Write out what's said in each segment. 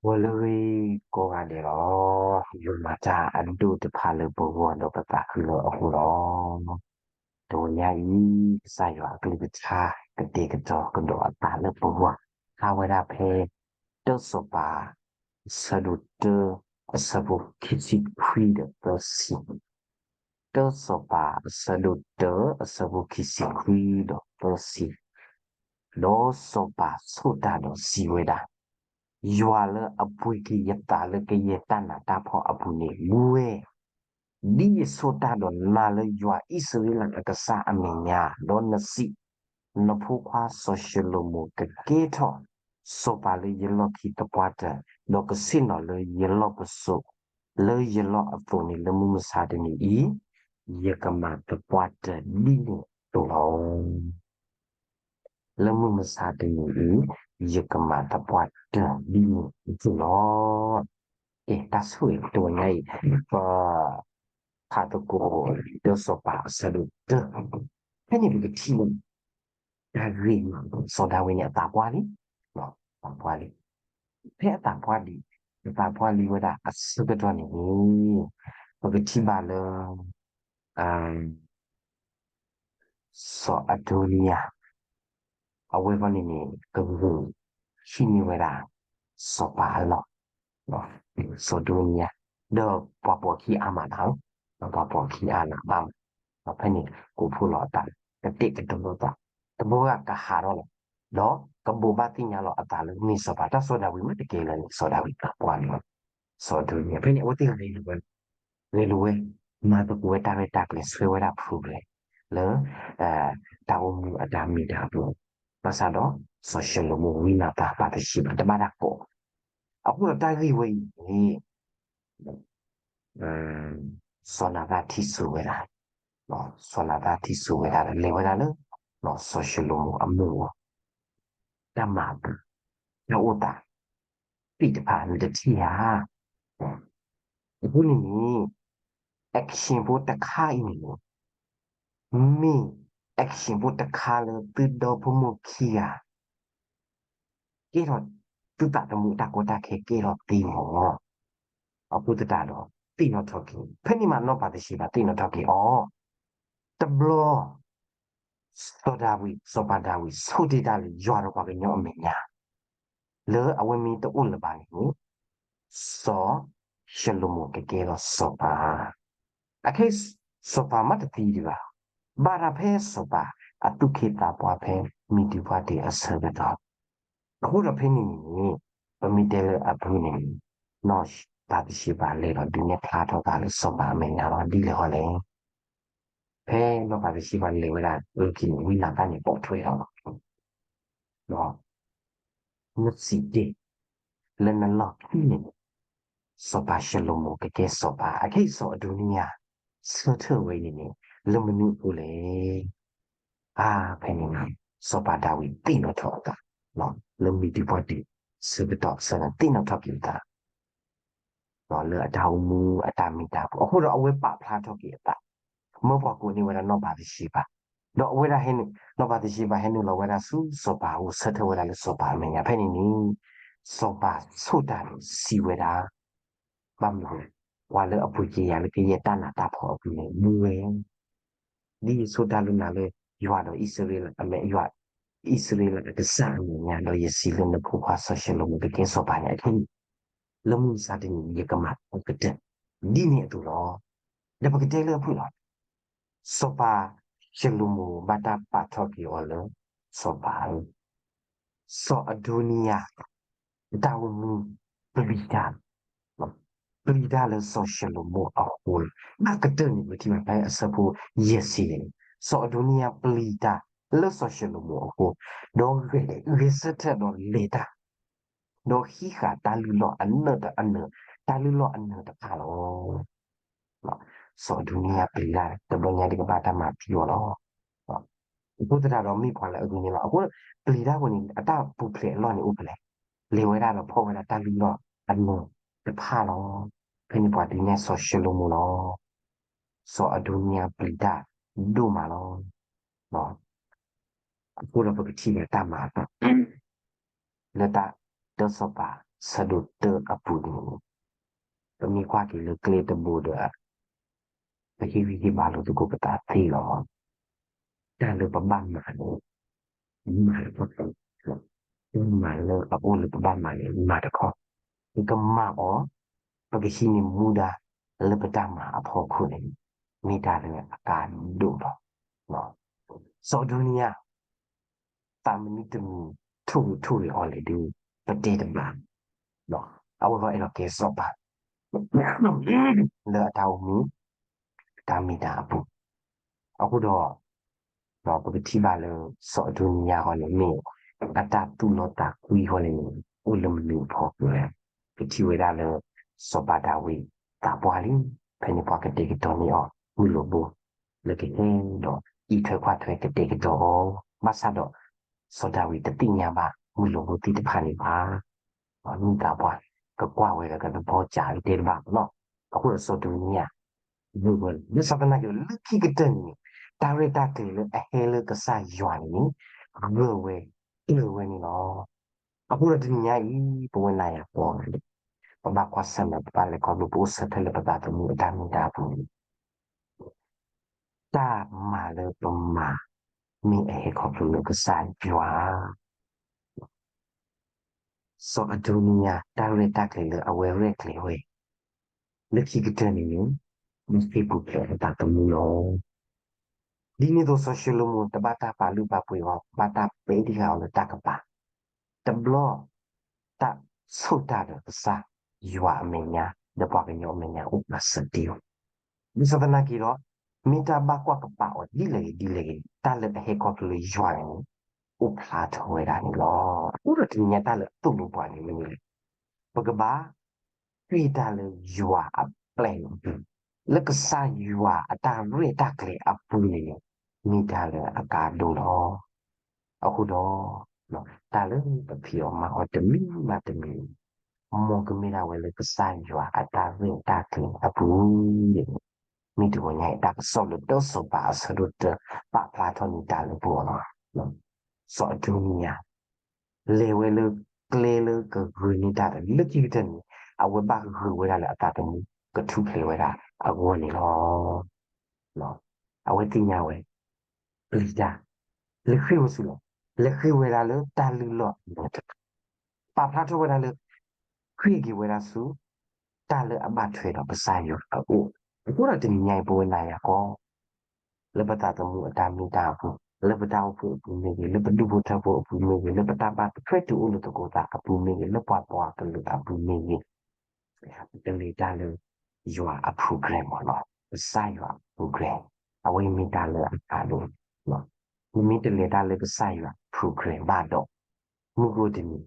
ဂီၤလၢအဂ့ၤကိးဂၤဒဲးလီၤ. ယွၤမၤတၢ်အဒိၣ်တဖၣ်လၢပဂီၢ်ဒီးပသးခုလၢအဃိလီၤ. တနံၤညါအံၤ ကစၢ်ယွၤအကလုၢ်ကထါ ကတဲာ်ကတီၤကဒီးအသးလၢပဂီၢ် ဟးဝဲဒၣ်ဖဲ တၢစီၤပၤ အဆၢဒိၣ်တၢ အဆၢဖိခံဆံခွံဒီးသၢဆံ တၢစီၤပၤအဆၢဒိၣ်တၢ အဆၢဖိခံဆံခွံဒီးသၢဆံ, ဒီးစီၤပၤဆိၣ်တၢ်ဒီးစံးဝဲဒၣ်, ယွၤလၢအပှ့ၤက့ၤယသးလၢကယဲၢ်တၢ်နးတၢ်ဖှီၣ်အပူၤန့ၣ်မူဝဲ, ဒ်ယဆိၣ်တၢ်ဒီးနၤလၢယွၤအံၣ်စရ့လးအကစၢ်အမဲာ်ညါ, ဒီးနစံး, နဖိခွါစီၤၡလိၤမိၤကကဲထီၣ် စီၤပၤလၢယလီၢ်ခံသပှၢ်တၢၢ်, ဒီးကဆ့ၣ်နီၤလၢယလီၢ်ပစိာ်, လၢယလီၢ်အသိးန့ၣ် လၢမုၢ်မဆါတနံၤအံၤ ယကမၤသပှၢ်တၢၢ်ဒ်န့ၣ်အသိးလီၤ. လၢမုၢ်မဆါတနံၤအံၤ ယကမၤသပှၢ်တၢၢ်ဒ်န့ၣ်အသိးလီၤ. ကဲ တၢ်ဆိၣ်ဂ့ၤတနံၤညါအံၤ ပ ဖးသကိး တၢစီၤပၤအဆၢဒိၣ်တၢ, ဖဲန့ၣ်ပကထံၣ်န့ၣ် တၢ်ဂ့ၢ်မး စီၤဒၤဝံးန့ၣ်အသးပှၢ်လံ, အသးပှၢ်လံ, ဖဲအသးပှၢ်လံ, အသးပှၢ်လံဝဲဒၣ်အဆၢကတီၢ်န့ၣ်န့ၣ် ပကထံၣ်ဘၣ်လၢ စီၤအဒိနံယၤ အဝဲဃီန့ၣ်န့ၣ် ကဂုာ်ဟံးန့ၢ်ဝဲဒၣ် စီၤပၤအလီၢ်, စီၤအဒိနံယၤ, ဒီးပှၤပိာ်ခံအါမးနၤ, ပှၤပိာ်ခံအါနးဘၣ်မး, ဖဲန့ၣ်ကိးဖှိၣ်လီၤအသး ကတဲာ်ကတီၤလိာ်သး, တဘျီဂၤကဟးထီၣ်လီၤ, ဒီးကဘိးဘၣ်သ့ၣ်ညါလီၤအသးလၢမ့ၢ်စီၤပၤ, တၢ်စီၤဒၤဝံးမ့ၢ်တကဲလၢၤန့ၣ် စီၤဒၤဝံးသးပှၢ်န့ၣ်လီၤ. စီၤအဒိနံယၤ ဖဲန့ၣ်အဝဲသ့ၣ်ဂဲၤလိာ်ဝဲ, ဂဲၤလိာ်ဝဲ, မၤသကိးဝဲတၢ်ရဲၣ်တၢ်ကျဲၤ ဆှၢဝဲဒၣ် program လၢ တၢ်အိၣ်မူအတၢ်မံၤတၢ်ပူၤ, ဘၣ်ဆၣ်ဒီး စီၤၡလိၤမိၤဝံနၤသၣ် ဘၤသရှ့ဘၤ တဘၣ်တၢ်ကိး, အဃိဒီးတၢ်ဂ့ၢ်ဝဲအံၤန့ၣ် စီၤနၤသၣ်ထံၣ်စိဝဲဒၣ်, စီၤနၤသၣ်ထံၣ်စိဝဲဒၣ် လဲၤဝဲဒၣ်လၢ စီၤၡလိၤမိၤအမိၢ်အအိၣ်, တၢ်မၤအပူၤ, တၢ်အိၣ်သး သ့ၣ်တဖၣ်နတထံၣ်ဧါ. အဃိန့ၣ်န့ၣ် action ဖိတခါအံၤန့ၣ်န့ၣ် မ့ၢ် action ဖိတခါလၢသုဒီဖိမိၢ်ခံဂၤ ကဲထီၣ် သုသးသမူအတၢ်ကီတၢ်ခဲကဲထီၣ်သ့မး, အဃိသတးဒီး သ့ၣ်နီၣ်ထီၣ်က့ၤ, ဖဲန့ၣ်မးနီၢ်ဘၤသရှ့ဘၤသ့ၣ်နီၣ်ထီၣ်က့ၤအီၤ, တဘျီ စီၤဒၤဝံး စီၤပၤဒၤဝံး ဆိၣ်တ့ၢ်တၢ်လၢယွၤဒီးပှၤကညီအမဲာ်ညါ လၢအဝဲမ့ၢ်တအိၣ်လၢၤဘၣ်န့ၣ်န့ၣ် စီၤၡလိၤမိၤကကဲထီၣ်စီၤပၤ, အခဲအံၤ စီၤပၤမ့ၢ်တသံဒံးဘၣ်, ဘၣ်တၢ်ဖဲစီၤပၤအသူၣ်က့သးပှၢ်ဖဲမံၤဒံးပှၢ်ဒ့အဆၢကတီၢ်, အဃိဒီးဖဲန့ၣ်န့ၣ်န့ၣ် ပမ့ၢ်တဲလၢအဖုၣ်န့ၣ်န့ၣ် နီၢ်ဘၤသရှ့ဘၤလဲၤဒီးဒုးနဲၣ်ဖျါထီၣ်သးလၢစီၤပၤအမဲာ်ညါလီၤ. ဒ်လဲၣ်ဃီလဲၣ် ဖဲနီၢ်ဘၤသရှ့ဘၤလဲၤဝဲဒၣ်အလီၢ်ခံန့ၣ် ဝံနၤသၣ်န့ၣ်ပိာ်ထွဲအီၤလီၤ. ဒီး နစံးတ့ၢ် လၢနလီၢ်ခံန့ၣ် စီၤပၤၡလိၤမိၤကကဲစီၤပၤ, အခဲအံၤစီၤအဒိနံယၤ ဆၢထၢၣ်ဝဲအံၤန့ၣ်န့ၣ် လၢမနုၤအဃိလဲၣ်. အါ ဖဲန့ၣ်န့ၣ် စီၤပၤဒၤဝံးသ့ၣ်နီၣ်ထီၣ်အသး လၢမံၤဒံးပှၢ်ဒ့ ဆၢကတီၢ်ဆၢန့ၣ် သ့ၣ်နီၣ်ထီၣ်က့ၤအသး လၢအတၢ်အိၣ်မူအတၢ်မံၤတၢ်ပူၤ အဃိဒီးအဝဲပာ်ဖျါထီၣ်က့ၤအသး မၢပှၤကိးန့ၢ်ဝဲဒၣ်နီၢ်ဘၤသရှ့ဘၤ, ဒီးအဝဲဒၣ်ဟဲနုာ် နီၢ်ဘၤသရှ့ဘၤဟဲနုာ်လီၤဝဲဒၣ်ဆူစီၤပၤအအိၣ် ဆၢထၢၣ်ဝဲဒၣ်လၢစီၤပၤအမဲာ်ညါ ဖဲန့ၣ်န့ၣ် စီၤပၤဆိၣ်တၢ်ဒီးစံးဝဲဒၣ် ဘၣ်မနုၤလဲၣ်, ပှၤလၢအပှ့ၤက့ၤယၤလၢကယဲၢ်တၢ်နးတၢ်ဖှီၣ်အပူၤန့ၣ် မူဝဲ ဒ်ယဆိၣ်တၢ်လၢနၤလၢ ယွၤဒီးအံၣ်စရ့လးအမဲာ် ယွၤ အံၣ်စရ့လးအကစၢ်အမဲာ်ညါ ဒီးယစံးလၢနဖိခွါစီၤၡလိၤမိၤကကဲစီၤပၤန့ၣ် အခဲအံၤ လၢမုၢ်မဆါတနံၤ ယကမၤသပှၢ်တၢၢ် ဒ်န့ၣ်အသိးလီၤ. ဒီးပကတဲလၢအဖုၣ်လီၤ. စီၤပၤၡလိၤမိၤဘၣ်တၢ်ပာ်ထီၣ်က့ၤအီၤလၢ စီၤပၤဧၢ စီၤအဒိနံယၤ အတၢ်အိၣ်မူပျံၤတၢ်, ပျံၤတၢ်လၢစီၤၡလိၤမိၤအဃိလီၤ. အကတၢၢ်န့ၣ် ပထံၣ်ဘၣ်ဖဲအဆၢဖိယဲၢ်ဆံန့ၣ် စီၤအဒိနံယၤပျံၤတၢ်လၢစီၤၡလိၤမိၤအဃိ, ဒီးဂဲၤဆၢထၢၣ်ဒီးလဲၤတၢ်, ဒီးဟံးဃာ်တၢ်လုၢ်လီၢ်အနၢၣ်တအနၢၣ်, တၢ်လုၢ်လီၢ်အနၢၣ်တဖၣ်လီၤ. စီၤအဒိနံယၤပျံၤတၢ် တဘျီညါဒံးကဘၣ်တၢ်မၤဖံးအီၤလီၤ. အဃိသတးဒီးမ့ၢ်ပှၤလၢအဂ့ၤန့ၣ်လီၤ. အဃိပျံၤတၢ်အဃိန့ၣ် အတၢ်ပူၤဖျဲးအလီၢ်န့ၣ်အိၣ်ဖဲလဲၣ်, လဲၤဝဲဒၣ်ဒီးဖီၣ်ဝဲဒၣ်တၢ်လုၢ်လီၢ်အနၢၣ်တဖၣ်လီၤ. ဖဲန့ၣ်ပှၤဒုးနဲၣ်စီၤၡလိၤမိၤလီၤ. စီၤအဒိနံယၤပျံၤတၢ်ဒိၣ်မးလီၤ. အဃိဒီးပကထံၣ်ဘၣ်တၢ်မၤအသး လၢတၢ်တၢစီၤပၤ အဆၢဒိၣ်တၢအပူၤန့ၣ် ပမ့ၢ်ကွၢ်က့ၤလၢကျဲတဘိဒီး ပဟ့ၣ်ဂံၢ်ဟ့ၣ်ဘါလိာ်သကိးပသးသ့လီၤ. တၢ်လၢပဘၣ်မၤန့ၣ် မၤတခီ, တၢ်မၤလၢအအိၣ်လၢပဘၣ်မၤန့ၣ် မၤတခီ, ပကမၤအီၤ, ပကဟံးန့ၢ်မူဒါလၢပတၢ်မၤအဖီခိၣ်န့ၣ် မ့ၢ်တၢ်လၢအကါဒိၣ်လီၤ. စီၤအဒိနံယၤ သးမနုၤတမံၤ ထိၣ်ဂ့ၤထိၣ်ဂ့ၤအီၤလဲၣ်ဒီး ပတဲတဘၣ် အဝဲဂီၢ်အဲၣ်ဒိးကဲစီၤပၤ လၢအတၢ်အိၣ်မူ တၢ်မ့ၢ်တၢ်အပူၤ, အဃိဒီး ပကထံၣ်ဘၣ်လၢ စီၤအဒိနံယၤဃီန့ၣ်မ့ၢ် အတၢ်သူၣ်လီသးကွံဃီန့ၣ် အိၣ်လၢမနုၤအဖီခိၣ်လဲၣ်. ပထံၣ်ဝဲဒၣ်လၢ စီၤပၤဒၤဝံးသးပှၢ်လံ, ဖဲန့ၣ်ပှၤကတဲာ်ကတီၤန့ၢ်အီၤ မုၢ်လိာ်ဘိ လၢကဟဲဒီးအံးထွဲကွၢ်ထွဲကတဲာ်ကတီၤအီၤ, ဘၣ်ဆၣ်ဒီး စီၤဒၤဝံးတသ့ၣ်ညါဘၣ် မုၢ်လိာ်ဘိသ့ၣ်တဖၣ်န့ၣ်ဘၣ်. မုၢ်သးပှၢ် ကကွၢ်ဝဲဒီးကသဘီစးကတဲတဘၣ်လီၤ. အဃိဒီးစီၤအဒိနံယၤ ဂၢၢ်ဝဲလီၤ. ဘၣ်ဆၣ်သနာ်က့ဒီး လၢခံကတၢၢ်န့ၣ် တၢ်ရဲၣ်တၢ်ကျဲၤလၢအဟဲလၢကစၢ်ယွၤန့ၣ် ဂၢၢ်ဝဲကျၢၤဝဲန့ၣ်လီၤ. အဃိဒီးတနံၤညါအံၤ ပဝဲနၤယၤကိးဂၤဒဲး ပဘၣ်ကွၢ်ဆၢၣ်မဲာ် ပဘၣ်လဲၤခီဖျိပအိၣ်ဆၢထၢၣ်လၢပသးသမူအတၢ်မ့ၢ်တၢ်အပူၤန့ၣ် တၢ်မၤလၢပမၤ မ့ၢ်အဟဲခီဖျိလၢကစၢ်ယွၤ စီၤအဒိနံယၤ တၢ်ရဲၣ်တၢ်ကျဲၤလၢအဝဲရဲၣ်ကျဲၤဝဲ လၢခံကတၢၢ်န့ၣ်န့ၣ် မ့ၢ်စ့ၢ်ကီးပှၤအသးသမူလီၤ. ဒ်န့ၣ်အသိး စီၤၡလိၤမိၣ် တဘၣ်တၢ်ပာ်လုၢ်ပာ်ပှ့ၤအီၤ ဘၣ်တၢ်ပဲာ်ထံဃာ်အီၤလၢတၢ်ကပၤ တဘျီ တၢ်ဆိၣ်တၢ်ဒီးကစၢ်ယွၤအမဲာ်ညါ ဒီးပှၤကညီအမဲာ်ညါအိၣ်ပာ်စၢၤတ့ၢ်အီၤ. ဘၣ်ဆၣ်သနာ်က့ဒီး မ့ၢ်တၢ်ဘၣ်ကွၢ်ကပာ်အီၤဒ်လဲၣ်ဂ့ၤဒ်လဲၣ်ဂ့ၤ တၢ်လၢအဟဲခီဖျိလၢယွၤန့ၣ် အိၣ်ဖျါထီၣ်ဝဲဒၣ်န့ၣ်လီၤ. အဃိဒီးတနံၤညါတၢ်လၢအသိၣ်လိပှၤန့ၣ်မ့ၢ်လဲၣ်, ပကဘၣ် ဟ့ၣ်တၢ်လၢယွၤအပျဲၢ်အပူၤ, လၢကစၢ်ယွၤအတၢ်ရဲၣ်တၢ်ကျဲၤအပူၤန့ၣ်န့ၣ် မ့ၢ်တၢ်လၢအကါဒိၣ်လီၤ. အဃိဒီး တၢ်လၢပဖံးအီၣ်မၤအီၣ်တမံၤဘၣ်တမံၤ, မ်ကမ့ၢ်ဒၣ်ဝဲလၢကစၢ်ယွၤအတၢ်ရဲၣ်တၢ်ကျဲၤအပူၤန့ၣ်, မ့ၢ်တဂီၤညါအံၤ တၢ်ကစီၣ်လၢတၢစီၤပၤအဆၢဒိၣ်တၢ ပာ်ဖျါထီၣ်န့ၢ်တၢ်လၢပဂီၢ်လီၤ. စီၤအဒိနံယၤ လဲၤဝဲလၢကျဲလၢကဂုာ်န့ၢ်တၢ်ဒီး လၢခံကတၢၢ်န့ၣ် အဝဲဘၣ်ဂုာ်ဝဲဒၣ်လၢအသးသမူ ကထူၣ်ဖျဲးဝဲဒၣ်အဂီၢ်န့ၣ်လီၤ. အဝဲသ့ၣ်ညါဝဲ ပျံၤတၢ် လဲၤဃ့ဝဲဆူလဲၣ်, လဲၤဃ့ဝဲဒၣ်လၢတၢ်လုၢ်လီၢ်အမဲာ်ညါတဖၣ်, ပာ်ဖျါထီၣ်ဝဲဒၣ်လၢ ဃ့က့ၤဝဲဒၣ်ဆူ တၢ်လၢအဘၣ်ထွဲဒီးကစၢ်ယွၤအအိၣ်, အဃိဒီးတနံၤညါအံၤ ပဝဲနၤယၤကိး လၢပသးသမူအတၢ်မ့ၢ်တၢ်အပူၤ, လၢပတၢ်အိၣ်ဖှိၣ်အပူၤမ့ၢ်ဂ့ၤ, လၢပဒူၣ်ဖိထၢဖိအပူၤမ့ၢ်ဂ့ၤ, လၢပတၢ်ဘၣ်ထွဲတုၤအိၣ်လၢသကိးသးအပူၤမ့ၢ်ဂ့ၤ, လၢပှၤပိာ်အကလုာ်အပူၤမ့ၢ်ဂ့ၤ, ပတလဲၤတၢ်လၢ ယွၤအ program မ့ၢ်နီၤ, ကစၢ်ယွၤအ program, အဝဲမ့ၢ်တၢ်လၢအကါဒိၣ်, နမ့ၢ်တလဲၤတၢ်လၢကစၢ်ယွၤ program ဘၣ်ဒီး မုၢ်ဂီၢ်တနံၤ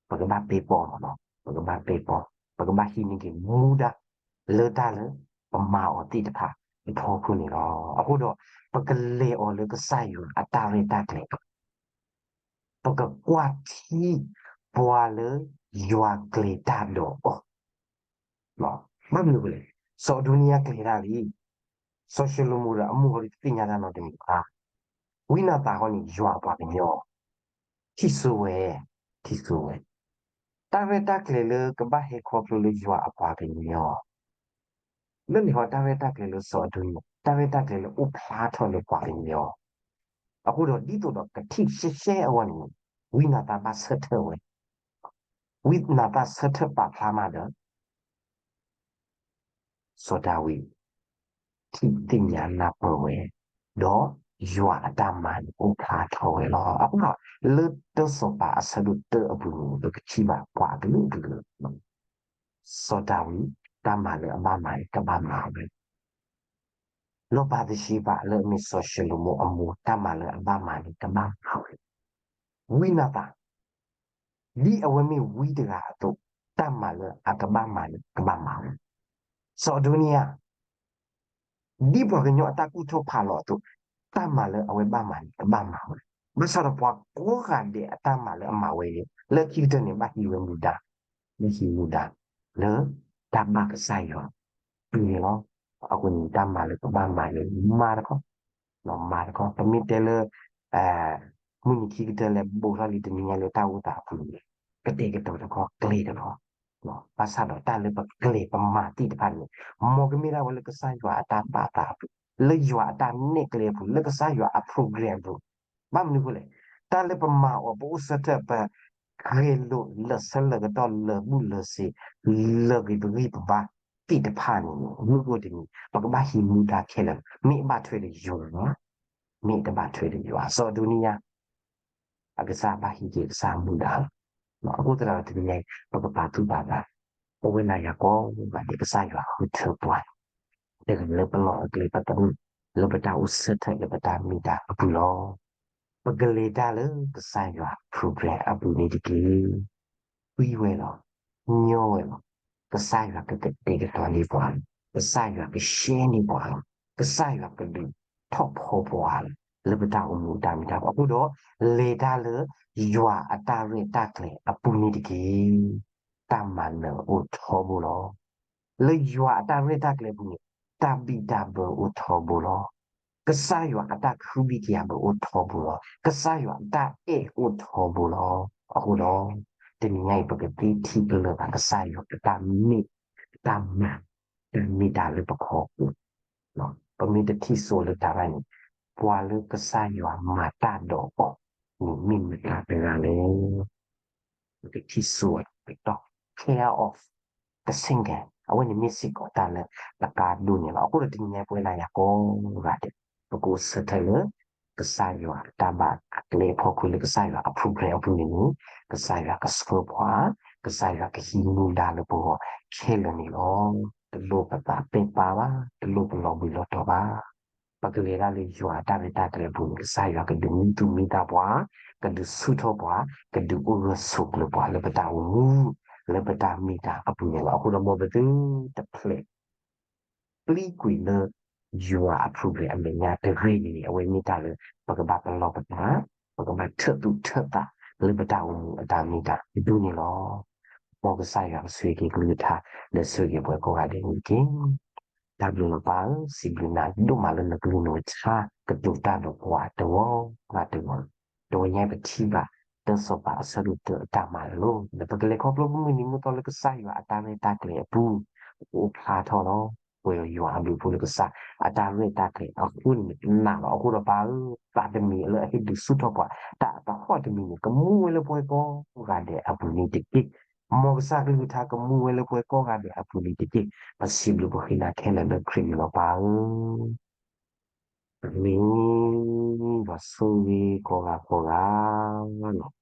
ပကဘၣ်ပဲပီမ့ၢ်နီၤ, ပကဘၣ်ပဲပီ, ပကဘၣ်ဟံးန့ၢ်က့ၤမူဒါ လၢတၢ်လၢ ပမၤအီၤသ့ၣ်တဖၣ် အဖီခိၣ်န့ၣ်လီၤ. အဃိဒီး ပကလဲၤအီၤလၢကစၢ်ယွၤအတၢ်ရဲၣ်တၢ်ကျဲၤ ပကကွၢ်ထံ ပှၤလၢယွၤကျဲၤတၢ်ဒီးအီၤ, ဘၣ်မနုၤအဃိလဲၣ်, စီၤအဒိနံယၤကျဲၤတၢ်လံ, စီၤၡလိၤမိၣ်ဒီးအမိၢ်ဃီဒီးတသ့ၣ်ညါတၢ်နီတမံၤဘၣ်. ဝံနၤသၣ်ဃီန့ၣ် ယွၤအပှၤကညီ ထံၣ်ဆိဝဲ, ထံၣ်ဆိဝဲ, တၢ်ရဲၣ်တၢ်ကျဲၤလၢကဘၣ်ဟဲခီဖျိလၢယွၤအပှၤကညီ လၢန့ၣ်ဟီတၢ်ရဲၣ်တၢ်ကျဲၤလၢစီၤအဒိနံယၤ တၢ်ရဲၣ်တၢ်ကျဲၤလၢအိၣ်ဖျါထီၣ်လၢပှၤကညီ, အဃိဒီးဒ်သိးဒီးကထံၣ်ရှဲရှဲအဂီၢ်န့ၣ် ဝံနၤသၣ်ဘၣ်ဆၢထၢၣ်ဝဲ, ဝံနၤသၣ်ဆၢထၢၣ်ပာ်ဖျါမးဒီး စီၤဒၤဝံး ထံၣ်သ့ၣ်ညါနၢ်ပၢၢ်ဝဲ, ဒီးယွၤအတၢ်မၤန့ၣ်အိၣ်ဖျါထီၣ်ဝဲလီၤ. အဃိဒီး လၢတၢစီၤပၤအဆၢဒိၣ်တၢအပူၤန့ၣ် ပကထံၣ်ဘၣ်ပှၤအကလုာ်ကလုာ် စီၤဒၤဝံး တၢ်မၤလၢအဘၣ်မၤန့ၣ် ကဘၣ်မၤဝဲ, လီၤဘၤသရှ့ဘၤလၢအမ့ၢ်စီၤၡလိၤမိၤအမိၢ် တၢ်မၤလၢအဘၣ်မၤန့ၣ် ကဘၣ်မၤဝဲ, ဝံနၤသၣ် ဒ်အဝဲမ့ၢ်ဝံတဂၤအသိး တၢ်မၤလၢအကဘၣ်မၤန့ၣ် ကဘၣ်မၤဝဲ, စီၤအဒိနံယၤ ဒ်ပှၤကညီအတၢ်ကူၣ်ထီၣ်ဖးလီၤအသိး တၢ်မၤလၢအဝဲဘၣ်မၤန့ၣ် ကဘၣ်မၤဝဲ, ဘၣ်ဆၣ်ဒီးပှၤကိးဂၤဒဲးအတၢ်မၤလၢအမၤဝဲန့ၣ် လၢခံကတၢၢ်န့ၣ် ဘၣ်ဟံးဝဲမူဒါ, ဘၣ်ဟံးမူဒါ လၢတၢ်ဘၣ်ကစၢ်ယွၤ တုၤန့ၣ်လီၤ. အဃိန့ၣ် တၢ်မၤလၢကဘၣ်မၤန့ၣ် မၤတခီ, မၤတခီ, ပမ့ၢ်တဲလၢ မုၢ်နံၤခံကတၢၢ်လၢ ဘူးထီၣ်လံတနံၤညါလၢတၢ်အိၣ်သးအပူၤန့ၣ် ကတဲာ်ကတီၤတခီ ကျဲတခီ ဘၣ်ဆၣ်ဒီးတၢ်လၢပကျဲၤပမၤသ့ၣ်တဖၣ်န့ၣ် မ်ကမ့ၢ်ဒၣ်ဝဲလၢကစၢ်ယွၤအတၢ်ဘၣ်သးအပူၤ, လၢယွၤအတၢ်နဲၣ်ကျဲအပူၤ, လၢကစၢ်ယွၤအ program အပူၤ, ဘၣ်မနုၤအဃိလဲၣ်, တၢ်လၢပမၤအီၤ ပအိၣ်ဆၢထၢၣ် ပဂဲၤလိာ်လၢာ်ဆၢလၢာ်ကတီၢ် လၢာ်ဘူၣ်လၢာ်စ့ၤ လၢာ်ဂ့ၤပဂံၢ်ပဘါသ့ၣ်တဖၣ်န့ၣ် မုၢ်အိၣ်တနံၤ ပကဘၣ်ဟံးမူဒါခဲလၢာ်, မ့ၢ်ဘၣ်ထွဲဒီးယွၤ, မ့ၢ်တဘၣ်ထွဲဒီးယွၤ စီၤအဒိနံယၤ အကစၢ်ဘၣ်ဟံးက့ၤကစၢ်မူဒါလီၤ. အဃိသတးဒီးတနံၤညါအံၤ ပကပာ်သူၣ်ပာ်သး, ပဝဲနၤယၤကိးဂၤဒဲး ကစၢ်ယွၤဃုထၢပှၤ တဂၤလၢပလီၢ်အကျဲ ပသနၢၣ် လၢပတၢ်အိၣ်ဆၢထၢၣ်လၢပတၢ်မ့ၢ်တၢ်အပူၤလီၤ. ပကလဲၤတၢ်လၢကစၢ်ယွၤ program အပူၤန့ၣ်တက့ၢ်. သံဝဲလီၤ, ညီဝဲလီၤ. ကစၢ်ယွၤကကတဲာ်ကတီၤန့ၢ်ပှၤ, ကစၢ်ယွၤကရှဲန့ၢ်ပှၤလီၤ, ကစၢ်ယွၤကဒုးထီၣ်ဖီပှၤလီၤ လၢပတၢ်အိၣ်မူအတၢ်မ့ၢ်တၢ်တီအပူၤ, အဃိဒီး လဲၤတၢ်လၢယွၤအတၢ်ရဲၣ်တၢ်ကျဲၤအပူၤန့ၣ်တက့ၢ်. တၢ်မၤနၢၤအိၣ်ထီဘိလီၤ. လၢယွၤအတၢ်ရဲၣ်တၢ်ကျဲၤအပူၤန့ၣ် တၢ်ဘံၣ်တၢ်ဘၢအိၣ်ထီဘိလီၤ. ကစၢ်ယွၤအတၢ်ခုဘံၣ်ကယၤဘၢအိၣ်ထီဘိလီၤ. ကစၢ်ယွၤအတၢ်အဲၣ်အိၣ်ထီဘိလီၤ. အဃိဒီး တနံၤညါအံၤ ပကသ့ထံၣ်ပလၢၢ်ဘၣ်ကစၢ်ယွၤအတၢ်မ့ၢ် အတၢ်မၤ တၢ်မ့ၢ်တၢ်လၢပခီပူၤ, ပမ့ၢ်တထံၣ်စိလၢတၢ်ဘၣ်န့ၣ် ပှၤလၢကစၢ်ယွၤမၤတၢ်ဒီးအီၤန့ၣ် မ့ၢ်မတၤတဂၤလဲၣ်. ပကထံၣ်စိအကတီၢ် care of the single အဝဲန့ၣ်မ့ၢ်စ့ၢ်ကီးတၢ်လၢအကါဒိၣ်န့ၣ်လီၤ. အဃိဒီးတနံၤညါပဝဲနၤယၤကိးဂၤဒဲး ပကအိၣ်ဆၢထၢၣ်လၢ ကစၢ်ယွၤအတၢ်ဘၣ်အကျဲအဖီခိၣ်လၢကစၢ်ယွၤအ program အပူၤန့ၣ်န့ၣ် ကစၢ်ယွၤကဆှၢပှၤ, ကစၢ်ယွၤကဟံးမူဒါလၢပဂီၢ်ခဲလၢာ်န့ၣ်လီၤ. တလိၣ်ပသးပဲပၢ်ဘၣ်, တလိၣ်ပလီၤဘှံးလီၤတီၤဘၣ်. ပကလဲၤတၢ်လၢယွၤအတၢ်ရဲၣ်တၢ်ကျဲၤအပူၤန့ၣ် ကစၢ်ယွၤကဒုးမံသူၣ်မံသးပှၤ, ကဒုးဆူၣ်ထီၣ်ပှၤ, ကဒုးအိၣ်ဂၢၢ်ဆိးကျၢၤပှၤလၢပတၢ်အိၣ်မူ, လၢပတၢ်မ့ၢ်တၢ်အပူၤန့ၣ်လီၤ. အဃိဒီးမ်ပသုတဖျဲး ပျံၤကွံာ်လၢ ယွၤအ program အမဲာ်ညါတဂ့ၤန့ၣ်န့ၣ် အဝဲမ့ၢ်တၢ်လၢ ပကဘၣ်ပလီၢ်ပသး, ပကဘၣ်ထၢၣ်သူၣ်ထၢၣ်သးလၢပတၢ်အိၣ်မူအတၢ်မ့ၢ်တၢ်ဒ်န့ၣ်လီၤ. မ်ကစၢ်ယွၤကဆိၣ်ဂ့ၤက့ၤကလုၢ်ကထါ ဒီးဆိၣ်ဂ့ၤက့ၤပှၤကိးဂၤဒဲးန့ၣ်တက့ၢ်. တၢ်ဘျုးလီၤပၢ်ဧၢ, စံးဘျုးနၤဒိၣ်မးလၢနကလုၢ်နကထါ ကတိၤတၢ်ဒီးပှၤတဂၤဂၤတဂၤ တဝဲညါပထံၣ်ဘၣ် တၢစီၤပၤအဆၢဒိၣ်တၢအတၢ်မၤလိာ် ဒီးပကလဲၤခီဖျိပမုၢ်နံၤမုၢ်သီလၢကစၢ်ယွၤအတၢ်ရဲၣ်တၢ်ကျဲၤအပူၤ ပကအိၣ်ဖျါထီၣ်လီၤ. ပှဲၤဒီးယွၤအဘျုးအဖှိၣ်လၢကစၢ်အတၢ်ရဲၣ်တၢ်ကျဲၤအဃိန့ၣ် နာ်လီၤ. အဃိဒီးပၢ်ဧၢ, သးတမံၤလၢအဟ့ၣ်ဒုးဆူၣ်ထီၣ်ပှၤ တၢ်အသဟီၣ်တမံၤန့ၣ် ကမူဝဲလၢပှၤကိးဂၤဒဲးအပူၤန့ၣ်တက့ၢ်. မ်ကစၢ်ကလုၢ်ကထါကမူဝဲလၢပှၤကိးဂၤဒဲးအပူၤန့ၣ်တက့ၢ်. ပစံးဘျုးပဃ့နၤခဲလၢာ်လၢခရံာ်န့ၣ်လီၤပၢ်ဧၢ. အၤမ့ၣ်, ယွၤဆိၣ်ဂ့ၤကိးဂၤကိးဂၤလီၤ.